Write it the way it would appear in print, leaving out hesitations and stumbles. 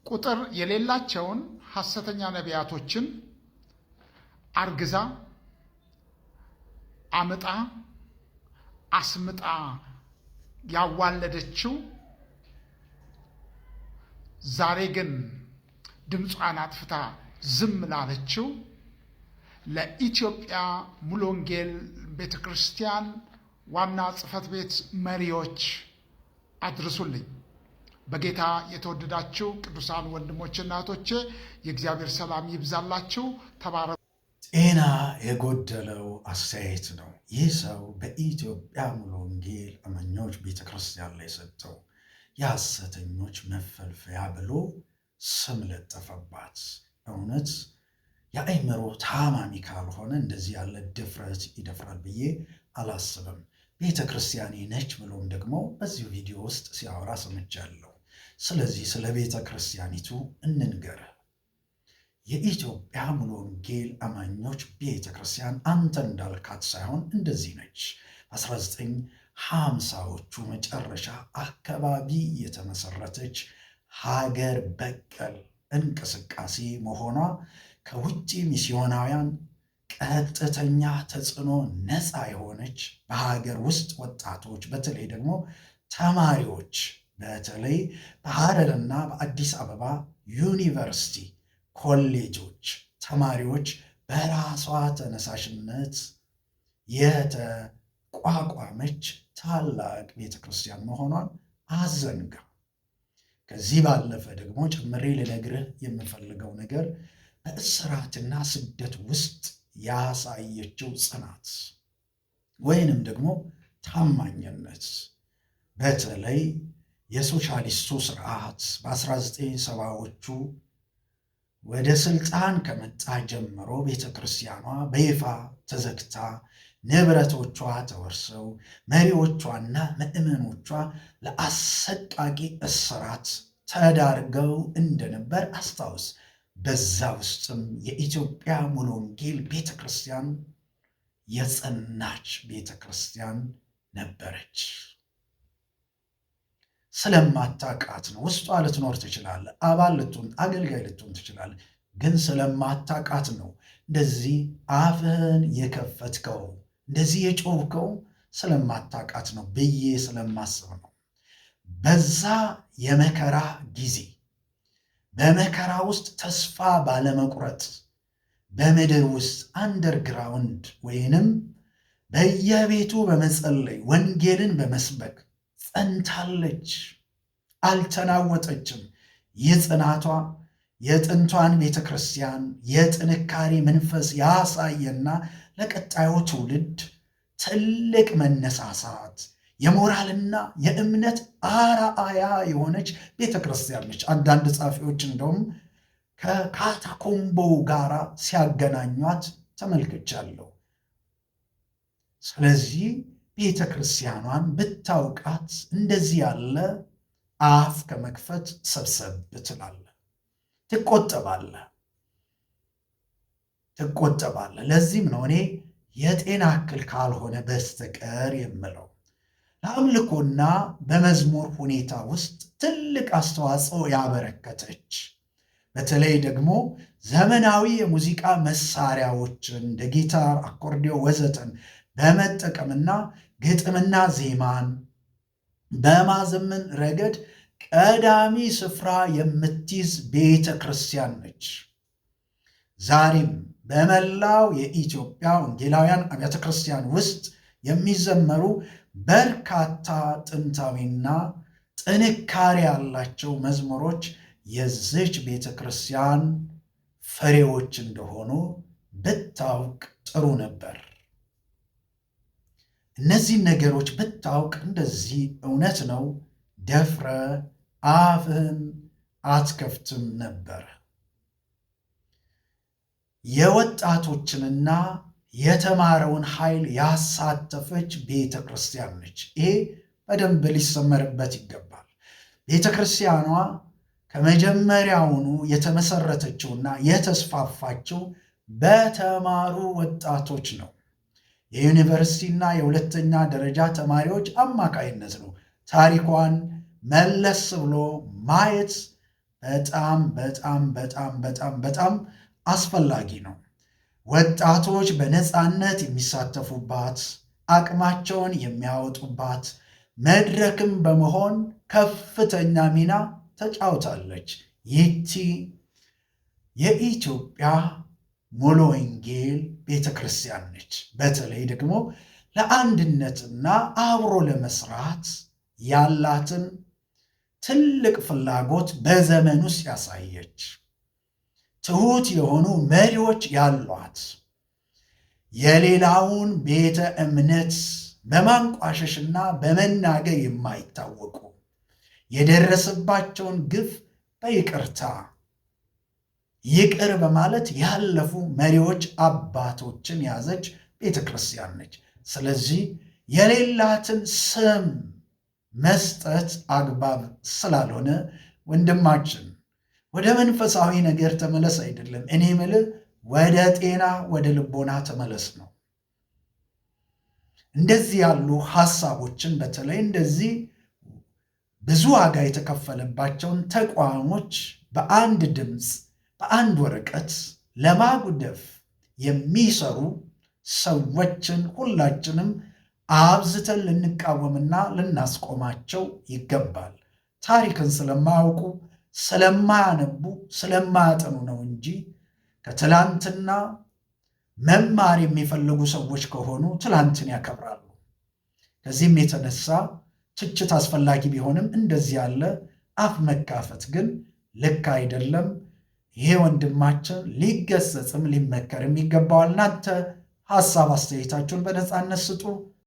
ቁጥር የሌላቸውን ሐሰተኛ ነቢያቶችን አርግዛ፣ አምጣ፣ አስምጣ ያዋለደችው፣ ዛሬ ግን ድምጿን አጥፍታ ዝም ላለችው ለኢትዮጵያ ሙሉ ወንጌል ቤተ ክርስቲያን ዋና ጽሕፈት ቤት መሪዎች አድርሱልኝ። በጌታ የተወደዳችሁ ቅዱሳን ወንድሞችና እህቶቼ፣ የእግዚአብሔር ሰላም ይብዛላችሁ። ተባረኩ። ጤና የጎደለው አስተያየት ነው። ይህ ሰው በኢትዮጵያ ሙሉ ወንጌል አማኞች ቤተክርስቲያን ላይ ሰጠው የሐሰተኞች መፈልፈያ ብሎ ስም ለጠፈባት። እውነት የአእምሮ ታማሚ ካልሆነ እንደዚህ ያለ ድፍረት ይደፍራል ብዬ አላስብም። ቤተ ክርስቲያኔ ነች ብሎም ደግሞ በዚሁ ቪዲዮ ውስጥ ሲያወራ ሰምቻለሁ። ስለዚህ ስለ ቤተ ክርስቲያኒቱ እንንገር። የኢትዮጵያ ሙሉ ወንጌል አማኞች ቤተ ክርስቲያን አንተ እንዳልካት ሳይሆን እንደዚህ ነች። በ1950ዎቹ መጨረሻ አካባቢ የተመሰረተች ሀገር በቀል እንቅስቃሴ መሆኗ፣ ከውጭ ሚስዮናውያን ቀጥተኛ ተጽዕኖ ነፃ የሆነች፣ በሀገር ውስጥ ወጣቶች በተለይ ደግሞ ተማሪዎች በተለይ በሐረርና በአዲስ አበባ ዩኒቨርሲቲ ኮሌጆች ተማሪዎች በራሷ ተነሳሽነት የተቋቋመች ታላቅ ቤተክርስቲያን መሆኗን አዘንጋ። ከዚህ ባለፈ ደግሞ ጨምሬ ልነግርህ የምፈልገው ነገር በእስራትና ስደት ውስጥ ያሳየችው ጽናት ወይንም ደግሞ ታማኝነት፣ በተለይ የሶሻሊስቱ ስርዓት በ1970ዎቹ ወደ ስልጣን ከመጣ ጀምሮ ቤተ ክርስቲያኗ በይፋ ተዘግታ፣ ንብረቶቿ ተወርሰው፣ መሪዎቿና ምዕመኖቿ ለአሰቃቂ እስራት ተዳርገው እንደነበር አስታውስ። በዛ ውስጥም የኢትዮጵያ ሙሉ ወንጌል ቤተ ክርስቲያን የጸናች ቤተ ክርስቲያን ነበረች። ስለማታውቃት ነው። ውስጧ ልትኖር ትችላለህ፣ አባል ልትሆን፣ አገልጋይ ልትሆን ትችላለህ። ግን ስለማታውቃት ነው እንደዚህ አፍህን የከፈትከው፣ እንደዚህ የጮህከው ስለማታውቃት ነው ብዬ ስለማስብ ነው። በዛ የመከራ ጊዜ በመከራ ውስጥ ተስፋ ባለመቁረጥ በምድር ውስጥ underground ወይንም በየቤቱ በመጸለይ ወንጌልን በመስበክ ጸንታለች፣ አልተናወጠችም። ይህ ጽናቷ የጥንቷን ቤተ ክርስቲያን የጥንካሬ መንፈስ ያሳየና ለቀጣዩ ትውልድ ትልቅ መነሳሳት፣ የሞራልና የእምነት አርአያ የሆነች ቤተ ክርስቲያን ነች። አንዳንድ ጸሐፊዎች እንደውም ከካታኮምቦ ጋር ሲያገናኟት ተመልክቻለሁ። ስለዚህ ቤተ ክርስቲያኗን ብታውቃት እንደዚህ ያለ አፍ ከመክፈት ሰብሰብ ትላለህ፣ ትቆጠባለህ፣ ትቆጠባለህ። ለዚህም ነው እኔ የጤና እክል ካልሆነ በስተቀር የምለው። ለአምልኮና በመዝሙር ሁኔታ ውስጥ ትልቅ አስተዋጽኦ ያበረከተች፣ በተለይ ደግሞ ዘመናዊ የሙዚቃ መሳሪያዎችን እንደ ጊታር፣ አኮርዲዮ ወዘተን በመጠቀምና ግጥምና ዜማን በማዘመን ረገድ ቀዳሚ ስፍራ የምትይዝ ቤተ ክርስቲያን ነች። ዛሬም በመላው የኢትዮጵያ ወንጌላውያን አብያተ ክርስቲያን ውስጥ የሚዘመሩ በርካታ ጥንታዊና ጥንካሬ ያላቸው መዝሙሮች የዚች ቤተ ክርስቲያን ፍሬዎች እንደሆኑ ብታውቅ ጥሩ ነበር። እነዚህን ነገሮች ብታውቅ እንደዚህ እውነት ነው ደፍረህ አፍህን አትከፍትም ነበር። የወጣቶችንና የተማረውን ኃይል ያሳተፈች ቤተ ክርስቲያን ነች። ይሄ በደንብ ሊሰመርበት ይገባል። ቤተ ክርስቲያኗ ከመጀመሪያውኑ የተመሰረተችውና የተስፋፋችው በተማሩ ወጣቶች ነው። የዩኒቨርሲቲና የሁለተኛ ደረጃ ተማሪዎች አማካይነት ነው። ታሪኳን መለስ ብሎ ማየት በጣም በጣም በጣም በጣም በጣም አስፈላጊ ነው። ወጣቶች በነፃነት የሚሳተፉባት፣ አቅማቸውን የሚያወጡባት መድረክም በመሆን ከፍተኛ ሚና ተጫውታለች። ይህቺ የኢትዮጵያ ሙሉ ወንጌል ቤተ ክርስቲያን ነች። በተለይ ደግሞ ለአንድነትና አብሮ ለመስራት ያላትን ትልቅ ፍላጎት በዘመን ውስጥ ያሳየች፣ ትሁት የሆኑ መሪዎች ያሏት፣ የሌላውን ቤተ እምነት በማንቋሸሽና በመናገር የማይታወቁ፣ የደረሰባቸውን ግፍ በይቅርታ ይቅር በማለት ያለፉ መሪዎች አባቶችን የያዘች ቤተ ክርስቲያን ነች። ስለዚህ የሌላትን ስም መስጠት አግባብ ስላልሆነ ወንድማችን ወደ መንፈሳዊ ነገር ተመለስ አይደለም፣ እኔ የምልህ ወደ ጤና ወደ ልቦና ተመለስ ነው። እንደዚህ ያሉ ሐሳቦችን በተለይ እንደዚህ ብዙ ዋጋ የተከፈለባቸውን ተቋሞች በአንድ ድምፅ በአንድ ወረቀት ለማጉደፍ የሚሰሩ ሰዎችን ሁላችንም አብዝተን ልንቃወምና ልናስቆማቸው ይገባል። ታሪክን ስለማያውቁ፣ ስለማያነቡ፣ ስለማያጠኑ ነው እንጂ ከትላንትና መማር የሚፈልጉ ሰዎች ከሆኑ ትላንትን ያከብራሉ። ከዚህም የተነሳ ትችት አስፈላጊ ቢሆንም እንደዚህ ያለ አፍ መካፈት ግን ልክ አይደለም። ይሄ ወንድማችን ሊገሰጽም ሊመከርም ይገባዋል። እናንተ ሐሳብ አስተያየታችሁን በነፃነት ስጡ።